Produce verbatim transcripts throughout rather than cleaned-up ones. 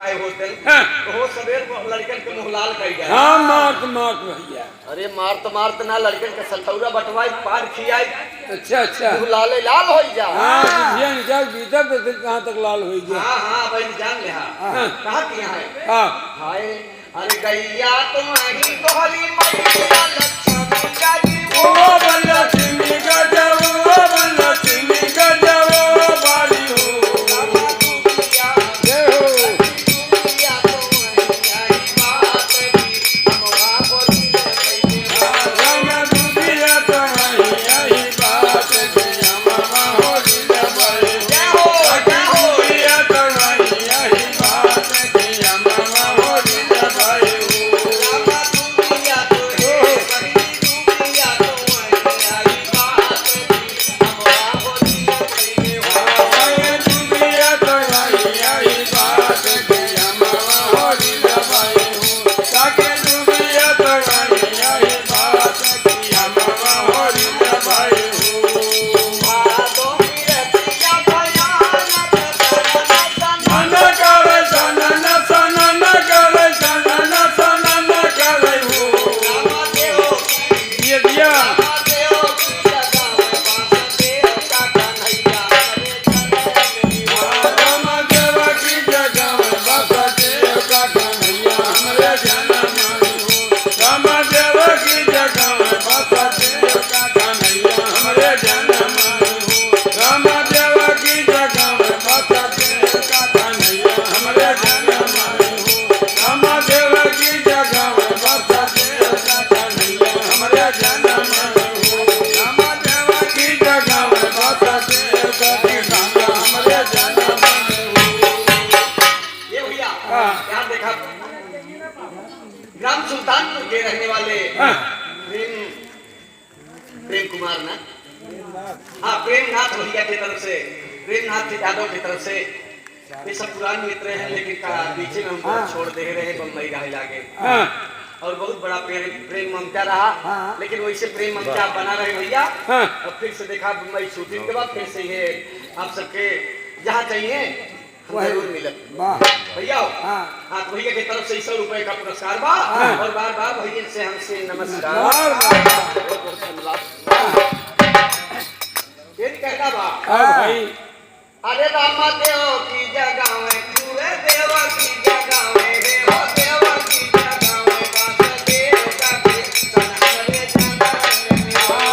आए होते हैं, हाँ। तो हो सबेर को लड़कन के मुँह लाल कर गया। हाँ, मारत, मारत भैया। अरे मारत, मारत ना, लड़कन के सठौरा बटवाई, पान खियाई। अच्छा, अच्छा। मुँह लाले लाल होई जा। हाँ, हाँ। जिया निकाल बीता तो फिर कहाँ तक लाल होई गया। हाँ, हाँ, भाई जान ले, हाँ। हाँ। कहाँ किया है? हाँ। हाय, अरे गैया तो वहीं तोहरी मैया लक्ष्मी गजबो। ओ लक्ष्मी गजबो, ओ लक्ष्मी गजबो, बारी हो। जय हो। ये दिया। ये भैया, हाँ। यहाँ देखा, ग्राम सुल्तानपुर के रहने वाले हाँ। प्रेम, प्रेम कुमार ना, हाँ, प्रेमनाथ भैया की तरफ से, प्रेमनाथ यादव की तरफ से, ये सब पुरान मित्र हैं, लेकिन का बीच में हमको हाँ। छोड़ दे रहे, बम्बई रहे लागे। हाँ। और बहुत बड़ा प्रेम, प्रेम ममता रहा, हाँ। लेकिन वैसे प्रेम ममता बना रहे भैया। हाँ। और फिर से देखा बम्बई शूटिंग के बाद, फिर से ये आप सबके जहाँ चाहिए, हम वही। जरूर मिलब। वाह। भैया हो। हाँ। हाँ, तो भैया के तरफ से सौ रुपए का पुरस्कार बा। हाँ। और बार बार भैया से हमसे नमस्कार। नमस्कार। बहुत बहुत धन्यवाद। ये भी कहना बा। हाँ भाई। अरे रामा देव की जगह में, पूरे देव की जगह में, रे हो देव की जगह में, वासुदेव का कीर्तन हमरे जगह में।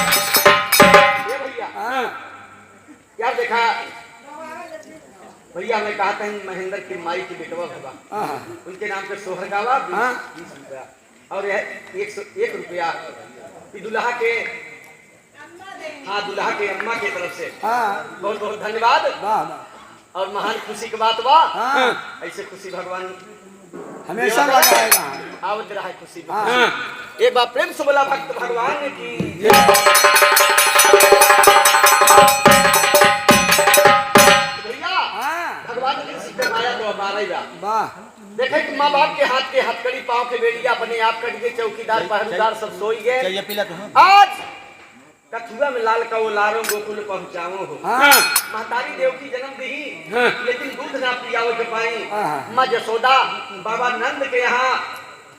ये भैया, हाँ। यार देखा, भैया मैं कहा था महेंद्र की माई की बेटवा भवा, हाँ। उनके नाम पे सोहर गावा, बीस, हाँ। बीस रुपया। और यह एक सौ एक रुपया, ये दुल्हा के, हाँ, दुल्हा के अम्मा की तरफ से। हाँ। बहुत बहुत धन्यवाद। वाह, वाह। और महान खुशी की बात बा। हाँ। ऐसे खुशी भगवान हमेशा देवता लगा रहेगा। आवत रहा है खुशी में। हाँ। एक बार प्रेम से बोला भक्त भगवान की। भैया, हाँ। भगवान की सिद्ध माया तो अपार ही बा। वाह। देखे कि माँ बाप के हाथ के हथकड़ी, पाँव के बेड़िया, अपने आप कट गए, चौकीदार पहरेदार सब सोई गए। चाहिए पीला तो, हाँ। आज कथुआ में लाल का ओलारो गोकुल पहुँचावो हो। हाँ। महतारी देवकी जन्म दी, हाँ। लेकिन दूध ना पियावे के पाई। हाँ। माँ जसोदा बाबा नंद के यहाँ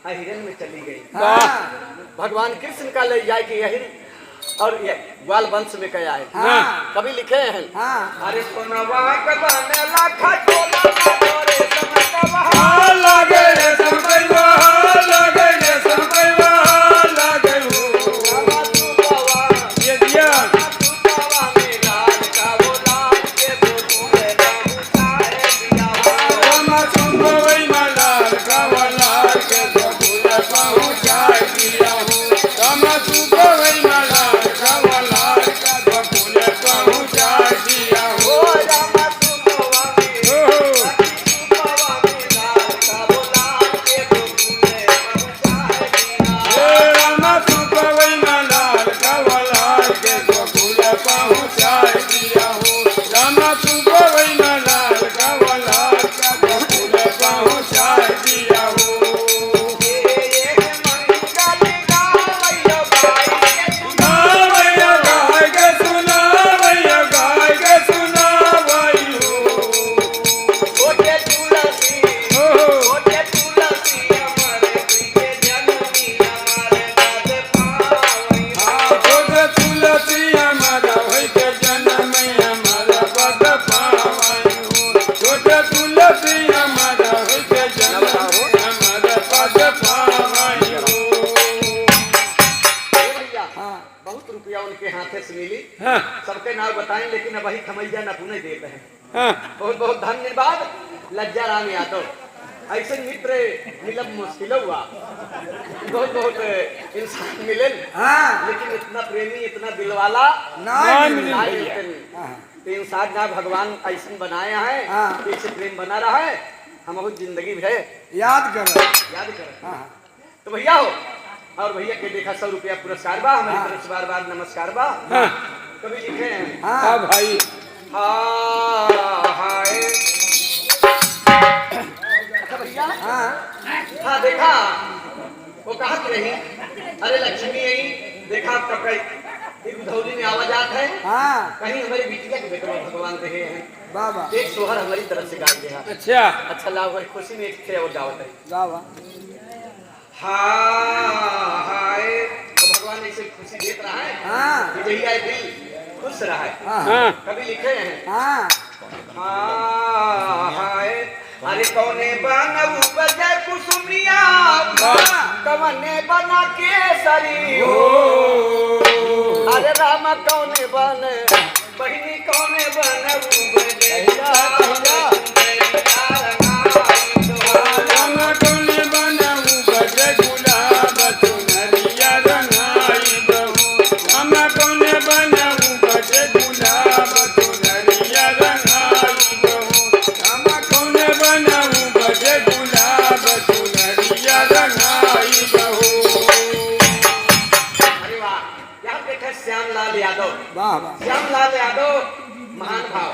अहिरन में चली गई। हाँ। भगवान कृष्ण का ले जाए के अहिर और ये ग्वाल वंश में कया है। हाँ। कवि लिखे हैं। हाँ। अरे सोनवा के बनेला खटोला, अरे सोनवा। हाँ, लागे रे समैया, हाँ, लागे रे समैया, हाँ, लागे हो। ये दिया। बहुत रुपया उनके हाथे से मिली। हाँ। सबके नाम बताएं, लेकिन अब वही खमैया न पुने देते हैं। हाँ। बहुत बहुत धन्यवाद लज्जा राम यादव। ऐसे मित्र मिलब मुश्किल हुआ। बहुत बहुत इंसान मिले, हाँ। लेकिन इतना प्रेमी, इतना दिलवाला ना ना मिले। मिले। हाँ। तो इंसान ना भगवान ऐसे बनाया है, हाँ। ऐसे प्रेम बना रहा है, हम बहुत जिंदगी भर याद करो। याद करो। हाँ। तो भैया हो, और भैया के देखा सौ रुपया पुरस्कार बा, हमारी हाँ। तरफ से बार बार नमस्कार बा। हाँ। कवि लिखे हैं। हाँ। हाँ भाई। हाँ, हाय। अच्छा भैया। हाँ। हाँ, देखा, वो कहत रही, अरे लक्ष्मी आई, देखा कब कई, एक उधौली में आवा जात है। हाँ। कहीं हमारे बिटिया के बेटवा भगवान रहे हैं। वाह, वाह। एक सोहर हमारी तरफ से गाय दे। अच्छा। अच्छा लाभ है, खुशी में एक थे और गावत है। वाह, वाह। हाँ, हाय। तो भगवान ऐसे खुशी देत रहा है हाँ। कि जहिया दिल खुश रहा है। हाँ। हाँ। कवि लिखे हैं। हाँ। हाँ, हाय। अरे कौने बन उपजे कुसुमिया, हाँ। कौने बन केसरी हो। अरे राम कौने बन बहिनी कौने बन उपजे कहिया, कहिया। राम कौने बन उपजे गुलाब चुनरिया रंगाई बहू। राम कौने बन उपजे गुलाब चुनरिया रंगाई बहू। राम कौने बन उपजे गुलाब चुनरिया रंगाई बहू। अरे वाह। यहाँ बैठे श्यामलाल यादव। वाह, वाह। श्यामलाल यादव, महान भाव।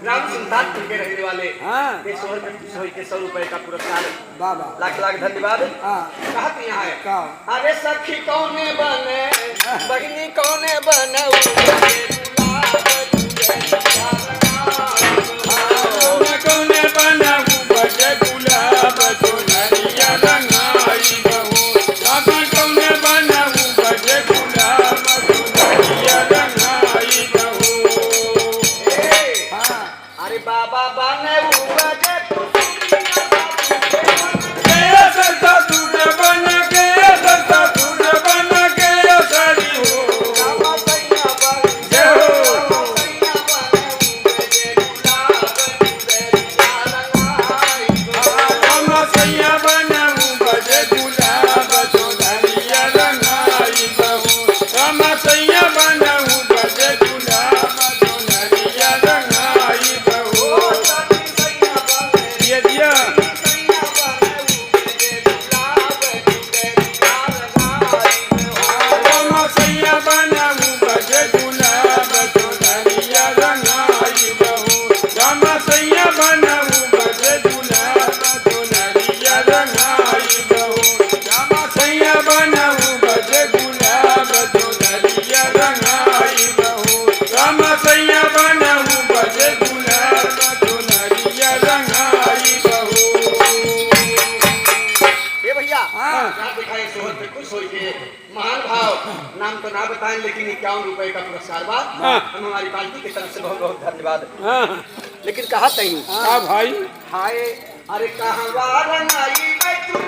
ग्राम सुल्तानपुर के रहने वाले। हाँ। एक सौ रुपये, सौ के सौ रुपये का पुरस्कार। वाह, वाह। लाख, लाख धन्यवाद। हाँ। कहा तो यहाँ है। का? अरे सखी कौने बने, हाँ। बहिनी कौने बने, लेकिन इक्यावन रुपए का पुरस्कार बा। हाँ। हम हमारी पार्टी की तरफ से बहुत बहुत धन्यवाद। हाँ। लेकिन कहा तही। हाँ भाई। हाय, अरे कहवा रंगाई बे तू